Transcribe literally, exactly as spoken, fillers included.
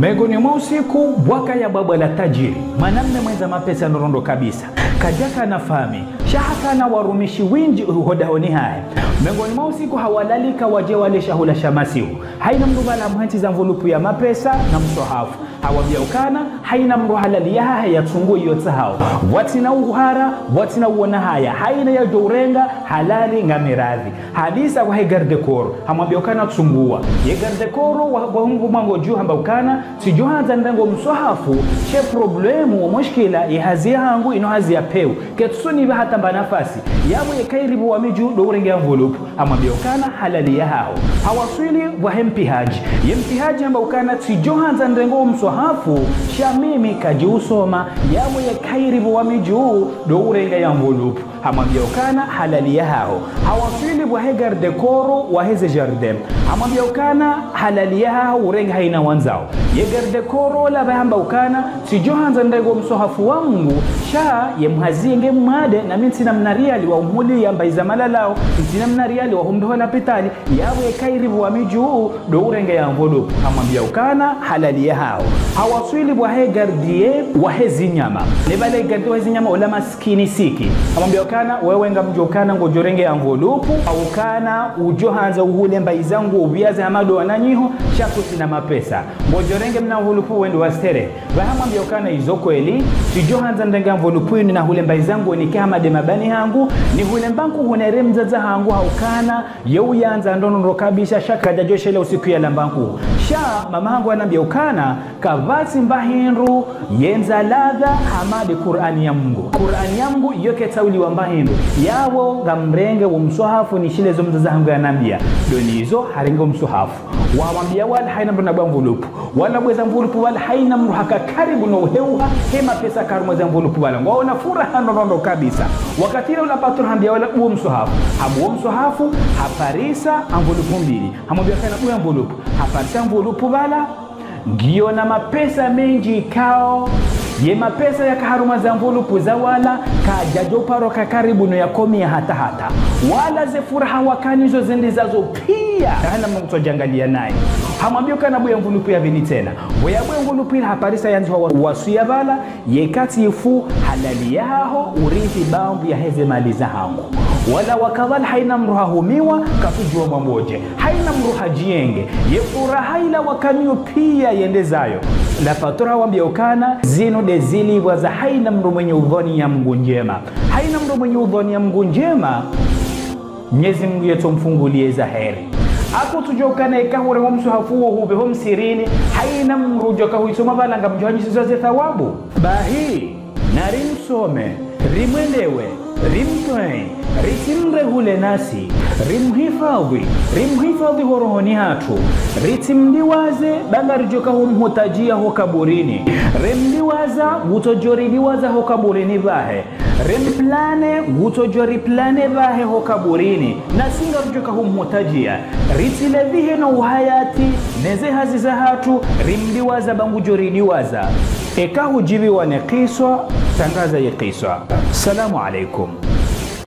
Mengoni mwa usiku, pvwakaya bwabwa la tajiri, mwanamme mwendza mapesa ndrondro kabisa. Kadjakana fami, sha hakana warumishi wendji hodahoni hahe. Mengoni mwa usiku hawalalika wadje wale shahula sha masihu. Haina mndru pvala hamhantsi za mvulupu ya mapesa na mswahafu. Hawambia ukana, haina mndru halali yahahe yatsungue iyo tsahao. Pvwatsina uhara, pvwatsina uona haya. Haina yadjo urenga, halali ngamiradhi. Hadisa wahe garde corps, hamwambia ukana tsungua. Ye garde corps wa, wa hungu mwango dju hamba ukana, tsidjo handza nirenge mswahafu, she problème wa mushkila, ye hazi yahangu inu hazi ya pewu. Ketsu nipva hata mba nafasi. Yapvo ye kayiri pvo wami dju ndo urenge ya mvulupu. Hamwambia ukana halali yahaho. Hawaswili pvwahe mpihaji. Ye mpihaji hamba ukana tsidjo handza nirenge mswahafu, sha mimi kadji usoma. Yapvo ye kayiri pvo wami dju ndo urenge ya mvulupu. Hamwambia ukana halali yahaho. Hawaswili pvwahe garde corps wahe ze jardin. Hamwambia ukana halali yahaho urenge haina wandzao. Ye garde corps ola pvahe hamba ukana, tsidjo handza nirenge mswahafu wangu, sha ye mhazi nge mwade, nami ntsina mna riali wa umhulia mbayi za malalao, ntsina mna riali wa humbeho lapitali, yapvo ye kayiri pvo wami dju ndo urenge ya mvulupu. Hamwambia ukana halali yahaho. Hawaswili pvwahe gardien wahe zinyama. Ne pvale gardien wahe zinyama ola maskini siki. Hamwambia ukana, wewe ngamdjo ukana ngodjo renge ya mvulupu, au ukana udjo handza uhule mbayi zangu upviaze hamado wananyaho, sha kutsina mapesa. Ngodjo renge mna mvulupu wende wasterehi. Pvahe hamwambia ukana izo kweli, tsidjo handza nirenge ya mvulupu inu nahule mbayi zangu nike hamade mabani hangu, nihule mba nkuhu nere mdzadze hangu ha ukana, ye uyandza ndrondro kabisa sha kadjadjo shelea usiku yala mba nkuhu. Sha mama hangu hanambia ukana, kapvatsi mba hindru yendza ladha hama nde Kur'ani ya Mungu. Kur'ani ya Mungu iyo ketsauliwa mba hindru. Yapvo ngamrenge wo mswahafu nishile zo mdzadze hangu yanambia. Ndo nizo harenge wo mswahafu. Wawambia wala haina mndru nabue mvulupu. Wala bue za mvulupu wala haina mndru haka karibu no uheuha, he mapesa harumwa za mvulupu wala. Ngwaona furaha ndrondro kabisa. Wakati ule ula patron hambia wala bua mswahafu. Habua mswahafu, haparisa mvulupu mbili. Hamwambia ukana bua mvulupu. Haparisa mvulupu wala, ngiyo na mapesa mendji ikao. Ye mapesa yaka harumwa za mvulupu za wala, kadjadjo paro ka karibu no ya komiya hata hata. Wala ze furaha wakanazo zende zazo pia. Kahana mndru kutsodjangalia naye. Hamwambia ukana bua mvulupu ya pvili tsena. Pvo yabua mvulupu ila haparisa yandziha wa, waswiya pvala, ye katifu halali yahaho urithi bambu yahe ze mali zahangu. Wala waka pvala haina mndru hahumiwa, katsudjua mwambo dje. Haina mndru hadjienge, ye furaha ila wakanayo pia yende zayo. La patron hawambia ukana, zinu nde zilipvwa za haina mndru mwenye udhwani ya Mungu ndjema. Haina mndru mwenye udhwani ya Mungu ndjema, Mnyezi Mungu yetso mfungulie za heri. Ako tsudjo ukana eka hurenge wo mswahafu wo hupve ho msihirini, haina mndru djo ka huisoma pvala ngamdjo hanyisizwa ze thawabu. Bahi, nari msome, rimwelewe, rimtwii, ritsimrehule nasi, rimhifadhwi, rimhifadhwi ho rohoni hatru, ritsimdiwaze, ba ngaridjo ka humhutadjia ho kaburini, rimdiwaza, ngutsodjo ridiwaza ho kaburini pvahe, rimplane, ngutsodjo riplane pvahe ho kaburini, nasi ngaridjo ka humhutadjia, ritsilipvihe no uhayati, ne ze hazi zahatru, rimdiwaza ba ngudjo ridiwaza. Eka hudjibiwa ne kiswa, tangaza ye kiswa. Salamu alaikum.